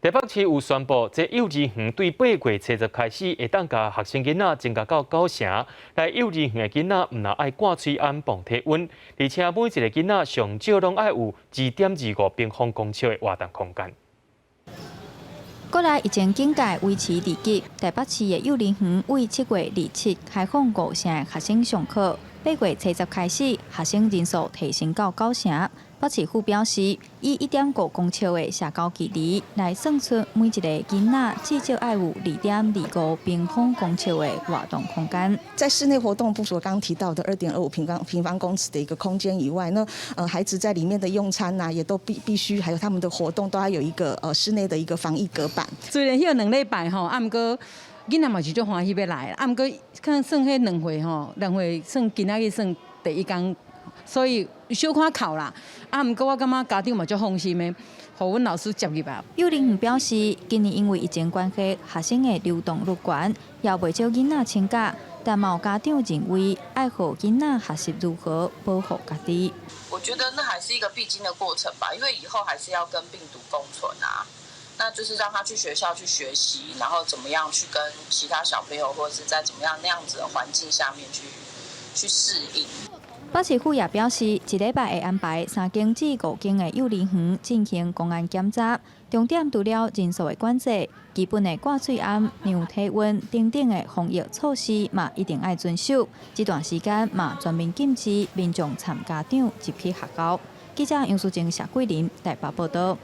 台北市有宣布，這幼兒園對8月初十開始，會當共學生囡仔增加到九成。來幼兒園的囡仔毋但愛掛喙罨磅體溫，而且每一个囡仔上少攏愛有2.25平方公尺的活動空間。國內疫情警戒維持二級，台北市的幼兒園對7月27開放五成的學生上課。8月初十開始，學生人數提升到九成。北市府表示，以1.5公尺的社交距離來算出每一个囡仔至少愛有2.25平方公尺的活動空間。在室內活動，除了剛剛提到的2.25平方公尺的一個空間以外，呢，孩子在裡面的用餐呐，也都必須，還有他們的活動都要有一個室內的一個防疫隔板。雖然歇2禮拜吼，啊，毋過囡仔嘛是足歡喜欲來，啊，毋過可能算彼兩歲吼，兩歲算今仔日算第一工，所以小可哭啦。啊，毋過我感覺家長嘛足放心的，予阮老師接入來。幼兒園表示，今年因為疫情關係，學生的流動率懸，也袂少囡仔請假，但嘛有家長認為愛予囡仔學習如何保護家己。我覺得那還是一個必經的過程吧，因為以後還是要跟病毒共存啊。那就是讓他去學校去學習，然後怎麼樣去跟其他小朋友，或者是在怎麼樣那樣子的環境下面去適應。北市府也表示，一禮拜會安排三間至五間的幼兒園進行公安檢查，重點除了人數的管制、基本的掛喙罨、量體溫等等的防疫措施嘛，一定愛遵守。這段時間嘛，全面禁止民眾摻家長入去學校。記者楊淑貞、謝桂林台北報道。